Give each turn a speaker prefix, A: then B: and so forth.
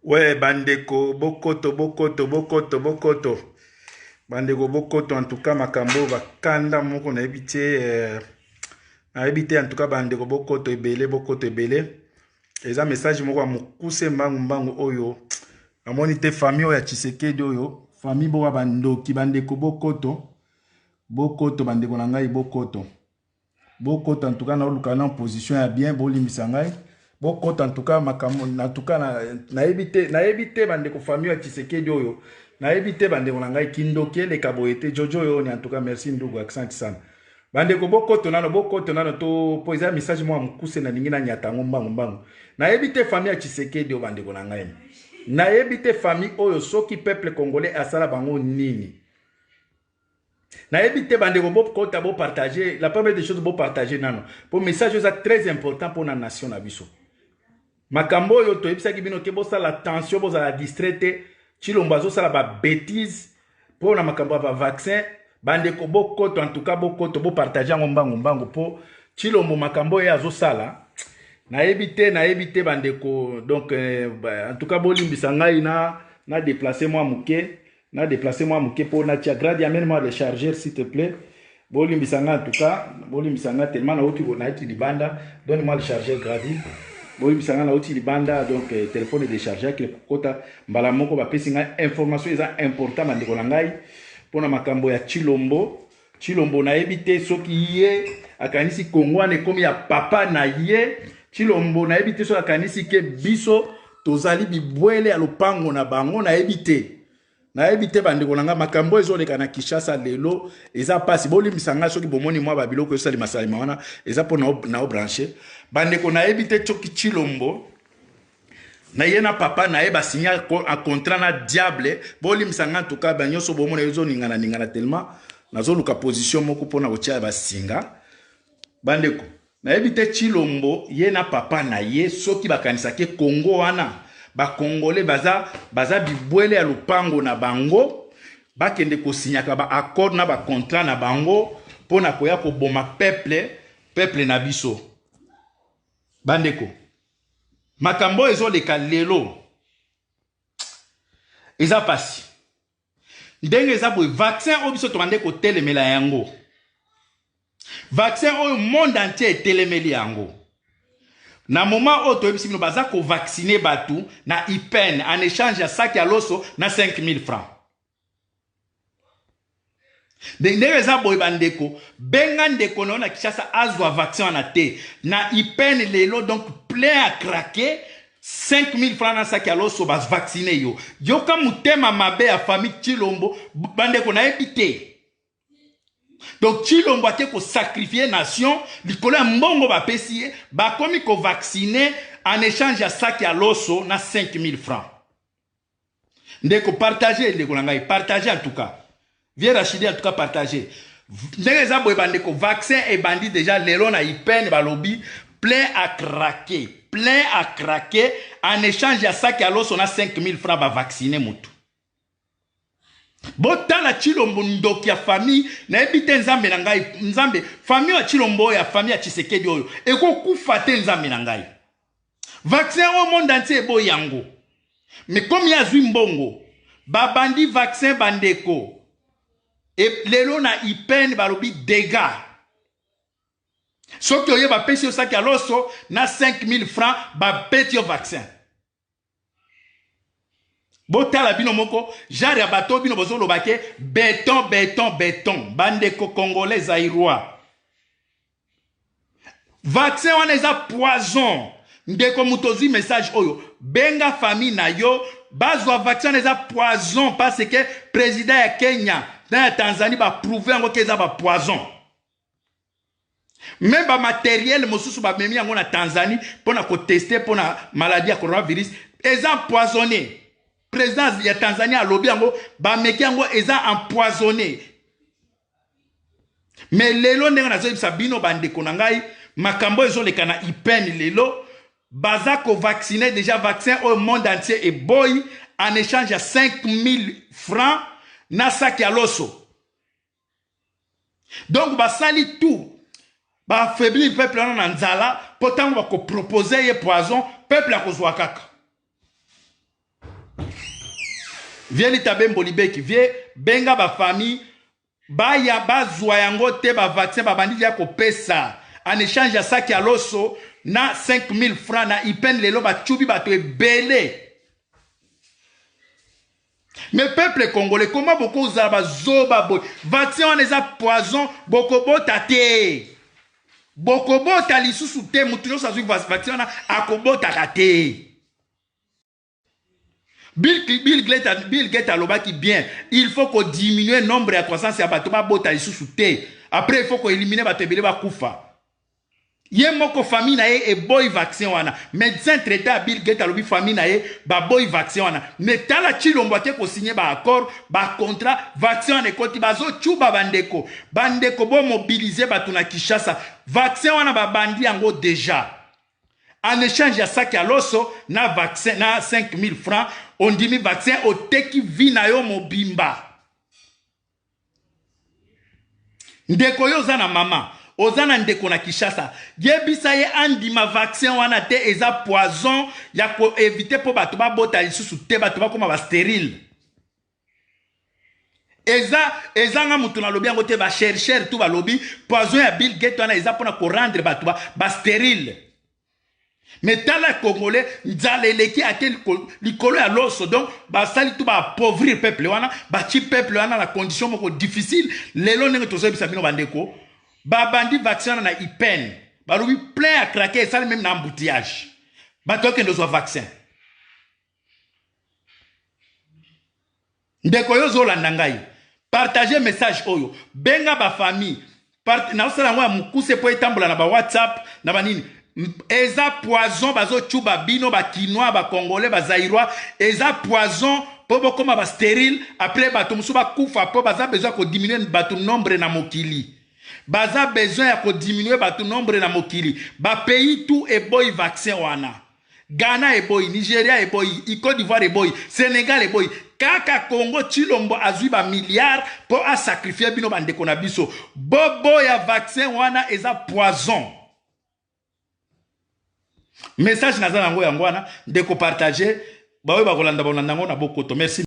A: We bandeko bokoto bokoto bokoto bokoto bandeko bokoto en tout cas makambo bakanda moko nayebi te eh, nayebi te en tout cas bandeko bokoto ebele bokoto ebele eza message moko ya mokuse mbangu mbangu oyo namoni te famille oyo ya Tshisekedi oyo famille boka bandoki bandeko bokoto bokoto bandeko na ngai bokoto Bokota en tout cas naoluka na position ya bien bolimbisa ngai bokota en tout cas makambo en tout cas nayebi te nayebi te bandeko famille ya Tshisekedi oyo nayebi te bandeko na ngai kindoki eleka boye te jojo oyo ni en tout cas merci ndugu accent sana bandeko bokoto nano bokoto nano to po eza message mwa mokuse nalingi nanyata yango mbangu mbangu nayebi te famille ya Tshisekedi oyo bandeko na ngai nayebi te famille oyo soki peuple congolais asala bango nini Nayebi te bandeko bokota bo partager la première des choses bo partager nano po message eza très important pona nation na biso. Makambo oyo toyebisaki bino ke bosala attention bozala distrait te Tshilombo azosala ba bêtises pona makambo ya ba vaccin bandeko bokoto en tout cas bokoto bo partager yango mbangu mbangu po Tshilombo makambo oyo azosala nayebi te nayebi te bandeko donc euh, en tout cas bolimbisa ngai na na déplacer mwa moke Na déplacer moi moke po na tia grade amène moi le chargeur s'il te plaît. Bolimbisa nga en tout cas, bolimbisa nga tellement na uti na uti libanda, donne moi le chargeur gradi. Bolimbisa nga na uti libanda donc euh, téléphone est déchargé que kota mbala moko ba pesi nga information eza important bandeko na ngai pona makambo ya Tshilombo. Tshilombo nayebi te soki ye akanisi Congo wana ekomi ya papa na ye. Tshilombo nayebi te soki akanisi ke biso tozali bibwele ya lopango na bango nayebi te. Nayebi te bandeko na ngai makambo ezoleka na Kinshasa lelo eza pasi. Bolimbisa ngai soki bomoni mwa ba biloko esalema salema wana eza mpo na obranche. Bandeko nayebi te soki Tshilombo na ye na papa na ye basinya contrat na diable. Bolimbisa ngai en tout cas banyoso bomona ezoningana ningana tellement nazoluka position moko mpo na kotia basinga. Bandeko nayebi te Tshilombo ye na papa na ye soki bakanisaki Congo wana ba Congolais baza, baza bibwele ya lopango na bango bakende kosinyaka ba accord na ba contrat na bango mpo na koya koboma peuple peuple na biso. Bandeko makambo oyo ezoleka lelo eza pasi ndenge eza boye. Vaccin oyo biso tobande kotelemela yango, vaccin oyo monde entier etelemeli yango na moment oyo toyebisi bino baza kovaccine bato na IPN en échange ya saki ya loso na 5000 francs. Ndenge eza boye bandeko, benga ndeko na yo na Kinshasa azwa vaccin wana te na IPN lelo, donc plein à craquer. 5000 francs na saki ya loso bavaccine yo. Yoka motema mabe ya famille Tshilombo bandeko, nayebi te. Donc Tshilombo ake kosacrifie nation likolo ya mbongo bapesi ye, bakomi kovaccine en échange ya saki ya loso na 5000 francs. Ndeko partage, ndeko na ngai partage en tout cas, vieux Rachidi en tout cas partage. Ndenge eza boye bandeko, vaccin ebandi déjà lelo na IPN balobi plein à craquer, plein à craquer en échange ya saki ya loso na 5000 francs bavaccine mutu. Botala Tshilombo ndoki ya famille, nayebi te nzambe na ngai, nzambe famille ya Tshilombo oyo ya famille ya Tshisekedi oyo ekokufa te nzambe na ngai. Vaccin oyo monde entier eboyi yango, mais comme ye azwi mbongo babandi vaccin bandeko. E, lelo na IPN balobi dégâts soki oye bapesi yo saki ya loso na 5000 francs babeti yo vaccin. Botala bino moko genre ya bato bino bozoloba ke beton beton beton. Bandeko congolais zairois, vaccin wana eza poison. Ndeko moto ozwi message oyo, benga famille na yo bazwa vaccin wana eza poison, parce que président ya Kenya na ya Tanzanie baprouve yango ke eza bapoison. Meme bamateriel mosusu bamemi yango na Tanzanie mpona koteste mpona maladie ya coronavirus eza empoisonné. Président ya Tanzanie alobi yango, bameki yango eza empoisonné. Me lelo ndenge nazoyebisa bino bandeko na ngai, makambo ezoleka na IPN lelo, baza kovaccine déjà vaccin oyo monde entier eboyi en échange ya 5000 francs na saki ya loso. Donc basali tout baaffaiblir peuple wana na nzala, mpo ntango bakopropose ye poison peuple akozwa kaka. Vieux Lita Bembo Libeki, vieux benga ba famille baya bazwa yango te. Ba vaccin babandi ya kopesa en échange ya saki ya loso na 5000 francs na IPN. Lelo bacubi bato ebele. Mais peuple congolais, comment bokozala bazoba boye? Vaccin wana eza poison, bokobota te, bokobota lisusu te. Motu nyonso azwi vaccin wana akobotaka te. Bill Gates alobaki bien, il faut kodiminuer nombre ya croissance ya bato, babota lisusu te. Après, il faut koéliminer bato ebele bakufa. Ye moko, famille na ye eboyi vaccin wana. Médecin traitant ya Bill Gates alobi famille na ye baboyi vaccin wana. Mais tala, Tshilombo ake kosigner baaccord, bacontrat, vaccin wana ekoti, bazocuba bandeko. Bandeko, bomobiliser bato na Kinshasa. Vaccin wana babandi yango déjà en échange ya saki ya loso na vaccin na 5000 francs. Ondimi vaccin, oteki vie na yo mobimba. Ndeko, yo oza na mama, oza na ndeko na Kinshasa, yebisa ye andima vaccin wana te. Eza poison ya koéviter mpo bato babota lisusu te, bato bakóma bastérile. Eza ezanga moto nalobi yango te, bachercheur tu balobi poison ya Bill Gates wana eza mpona korendre bato bastérile. Mais tala Congolais, nzala eleki, ake likolo ya loso. Donc basali tu baappauvrir peuple wana, batie peuple wana na condition moko difficile. Lelo ndenge tozoyebisa bino bandeko, babandi vaccin wana na IPN, balobi plein à craquer, esali même na embouteillage, bato okende ozwa vaccin. Ndeko oyo ozolanda ngai, partage message oyo, benga bafamille. Naosala yango ya mokuse mpo etambola na bawhatsapp na banini. Eza poison bazocuba bino, bakinois, bacongolais, bazaïrois. Eza poison mpo bokóma bastérile. Après, bato mosusu bakufa mpo baza besoin ya kodiminuer bato nombre na mokili. Baza besoin ya kodiminuer bato nombre na mokili. Bapays tout eboyi vaccin wana. Ghana eboyi, Nigeria eboyi, Côte d'Ivoire eboyi, Sénégal eboyi, kaka Congo. Tshilombo azwi bamilliard mpo asacrifier bino. Bandeko na biso, boboya vaccin wana, eza poison. Message naza nango yango wana. Ndeko, partage, baoyo bakolanda, bolanda yango na bokoto. Merci.